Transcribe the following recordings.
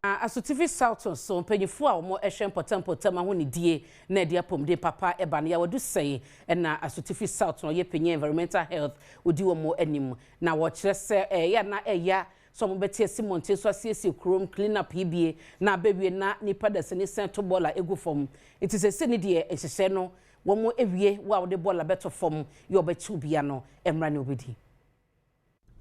Asutifi South nso, mpanyinfoɔ a wɔhwɛ mpɔtam ahonidie na ɛde apɔmuden papa ɛba no, Yaw Adusei ɛna Asutifi South no ɔyɛ panyin environmental health odi wɔn anim, na wɔkyerɛ sɛ ɛyɛ na ɛya sɛ wɔn bɛte asi mmɔnten so asiesie kurom clean up yi bie na abɛwie na nipa dasani sɛn to bɔɔla egu fam. Nti sɛ ne deɛ nhyehyɛ no wɔn awie, wo a wɔde bɔɔla bɛto fam yɛ ɔbɛkyew bia no, mmra ne obɛdi.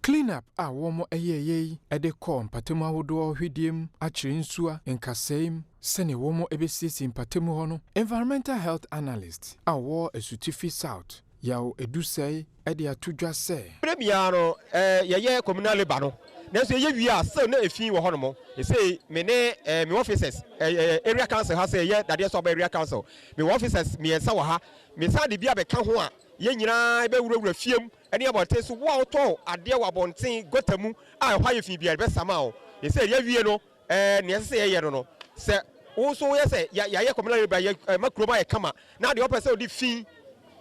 Clean up a wɔn ɛyɛɛyɛ yi de kɔɔ mpatamu ahodoɔ hwediem akyerɛ nsuo nkasɛem sɛnea wɔn bɛsiesie mpatamu hɔ no, environmental health analyst a wɔwɔ Asutifi South, Yaw Edusɛe, de ato dwa sɛ berɛ biara no yɛyɛ communal labour no, nanso yɛyɛ wie a, still na efi wɔ hɔnom. Ɛsei me ne me officers area council ha, sɛ yɛ Dadieso Aba Area Council, me wɔ officers mmiɛnsa wɔ ha. Mesan de bi abɛka ho a, yɛn nyinaa bɛwurawura fiem ne abɔnten so. Wo a wotɔn adeɛ wɔ abɔnten gutter mu a ɛhɔ ayɛ fi biara, bɛsama wo. Ɛsɛ yɛwie no, nea ɛsɛ sɛ yɛyɛ no, sɛ wo nso woyɛ sɛ yɛayɛ communal labour yɛ ma kurom ayɛ kama na deɛ wɔpɛ sɛ wode fi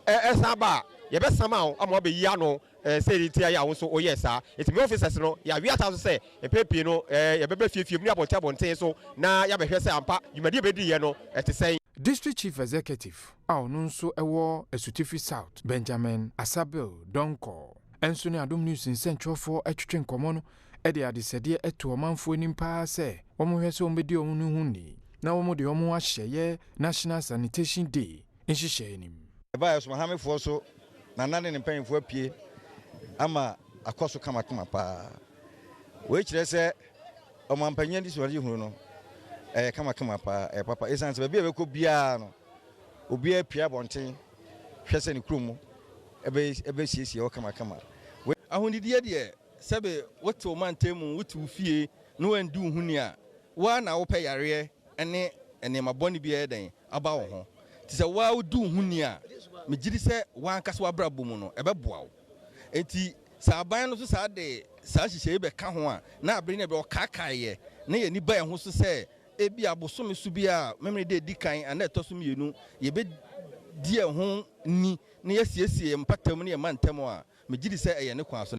ɛsan ba a, yɛbɛsama wo ama wabɛyi ano sɛ nti ayɛ a wo nso woyɛ saa. Nti me officers no, yɛawe ata so sɛ mpɛn pii no yɛbɛbɛ fiefie mu ne abɔnten abɔnten so na yɛabɛhwɛ sɛ ampa dwumadie bɛdiiɛ no ɛte sɛn. District Chief Executive a ɔno nso wɔ Asutifi South, Benjamin Asabil Donkor, ɛnso ne Adom News nsɛntwerɛfoɔ atwitwe nkɔmmɔ no de adesɛdeɛ ato ɔmanfoɔ anim paa sɛ wɔmhwɛ sɛ wɔbɛdi wɔn no ho ni na wɔn de wɔn ahyɛ yɛ National Sanitation Day nhyehyɛ anim. Ɛbaeɛ so mahamefoɔ so nana ne ne mpanyinfoɔ apue ama akɔ so kamakama paa. Wei kyerɛ sɛ ɔmampanyin adi so hunu no ɛyɛ kamakama paa, ɛyɛ papa, ɛsiane sɛ baabi a ɛbɛkɔ biara no, obiara pue abɔnten hwɛ sɛ ne kurom ɛbɛsiesie hɔ kamakama. Ahonidie deɛ, sɛbe wote wo mantam mu, wote wo fie na wandi wo ho ni a, woa na wopɛ yareɛ ne nneɛma bɔne bi ɛyɛ dɛn aba wo ho. Nti sɛ woa wodi wo ho ni a, megye di sɛ woankasa w'abrabɔ mu no ɛbɛboa wo. Nti sɛ aban no so saa de saa nhyehyɛe bɛka ho a, na abere ne bɛ ɔkaakaeɛ na yɛni ba yɛn ho so sɛ ebi abosome so bi a memene de edi kan ana ɛtɔ so mmienu, yɛbɛdi yɛn ho ni na yɛsiesie yɛn mpatam ne yɛn mantam a, megye di sɛ ɛyɛ ne kwan so.